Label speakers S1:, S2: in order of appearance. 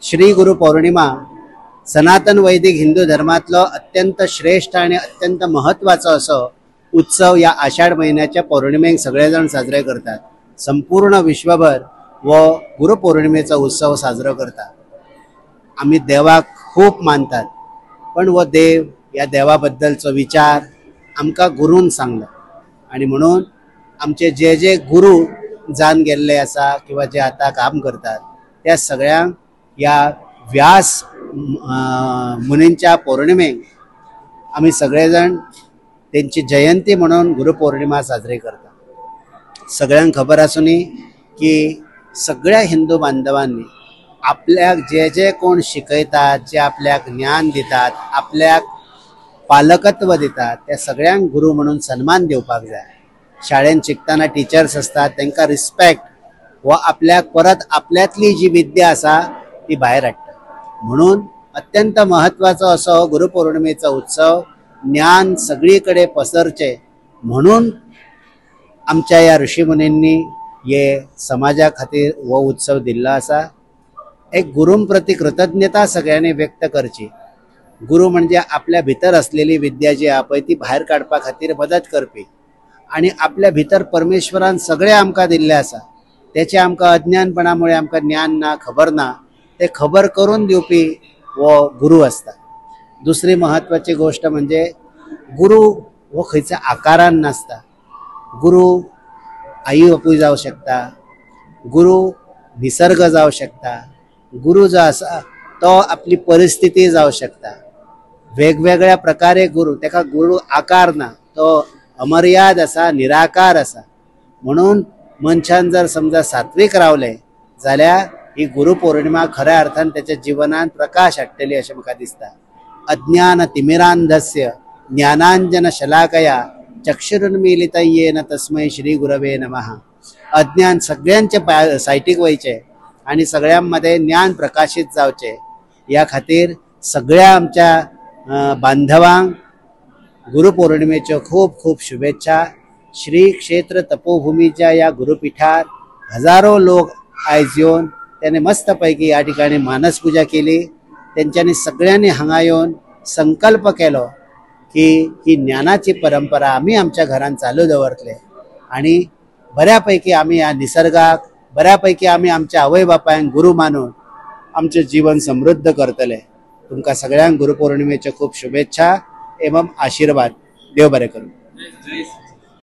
S1: श्री गुरु पौर्णिमा सनातन वैदिक हिंदू धर्मातलो अत्यंत श्रेष्ठ आणि अत्यंत महत्वाचो असो उत्सव या आषाढ महिन्याच्या पौर्णिमेक सगळे जाण साजरे करतात। संपूर्ण विश्वभर वो गुरुपौर्णिमेचो उत्सव साजरो करतात। आमी देवाक खूब मानतात, पण वो देव या देवाबद्दलचो विचार आमकां गुरून सांगलो आणि म्हणून आमचे जे जे गुरु जावन गेल्ले आसा किंवा जे आतां काम करतात त्या सगळ्यांक या व्यास मुनींच्या पौर्णिमेक आमी सगळे जाण तेंची जयंती म्हणून गुरुपौर्णिमा साजरी करतात। सगळ्यांक खबर आसूनी की सगळ्या हिंदू बांधवांनी आपल्याक जे जे कोण शिकयतात, जे आपल्याक ज्ञान दितात, आपल्याक पालकत्व दितात त्या सगळ्यांक गुरु म्हणून सन्मान दिवपाक जाय। शाळेन शिकतना टिचर्स आसतात तांकां रिस्पेक्ट हो आपल्याक परत आपल्यांतली जी विद्या आसा ती भायर हाडटा। म्हणून अत्यंत महत्वाचो असो हो गुरुपौर्णिमेचो उत्सव ज्ञान सगळी कडेन पसरचें म्हणून आमच्या ह्या ऋषीमुनींनी हे समाजा खातीर हो उत्सव दिल्लो आसा। एक गुरूं प्रती कृतज्ञता सगळ्यांनी व्यक्त करची। गुरू म्हणजे आपल्या भितर असलेली विद्या जी आहा पळय ती भायर काडपा खातीर मदत करपी आणि आपल्या भितर परमेश्वरान सगळें आमकां दिल्लें आसा, तेचें आमकां अज्ञानपणामुळे आमकां ज्ञान ना, खबर ना, ते खबर करून दिवपी हो गुरू आसता। दुसरी महत्वाची गोष्ट म्हणजे गुरू हो खंयच्या आकारान नासता। गुरू आई बापूय जावं शकता, गुरू निसर्ग जावं शकता, गुरू जो आसा तो आपली परिस्थिती जावं शकता। वेगवेगळ्या प्रकारे गुरू, ताका गुरू आकार ना, तो अमर्याद आसा, निराकार आसा। म्हणून मनशान जर समजा सात्वीक रावले जाल्यार ही गुरुपौर्णिमा खऱ्या अर्थान त्याच्या जिवनान प्रकाश हाडटली अशें म्हाका दिसता। अज्ञान तिमिरांधस्य ज्ञानांजन शलाकया चक्षुरुन्मीलितं येन तस्मै श्री गुरवे नमः। अज्ञान सगळ्यांचे सायटीक वयचें आणि सगळ्यांमध्ये ज्ञान प्रकाशित जावचें या खातीर सगळ्या आमच्या बांधवांक गुरुपौर्णिमेच्यो खूब खूब शुभेच्छा। श्री क्षेत्र तपोभूमीच्या या गुरुपीठार हजारो लोक आयज येवन त्याने मस्तपैकी या ठिकाणी मानसपूजा केली। तेंच्यांनी सगळ्यांनी हांगा येवन संकल्प केलो की ही ज्ञानाची परंपरा आमी आमच्या घरान चालू दवरतले आणि बऱ्यापैकी आमी ह्या निसर्गाक, बऱ्यापैकी आमी आमच्या आवय बापायांक गुरू मानून आमचें जीवन समृद्ध करतले। तुमकां सगळ्यांक गुरुपौर्णिमेच्यो खूब शुभेच्छा एवं आशीर्वाद। देव बरें करूं।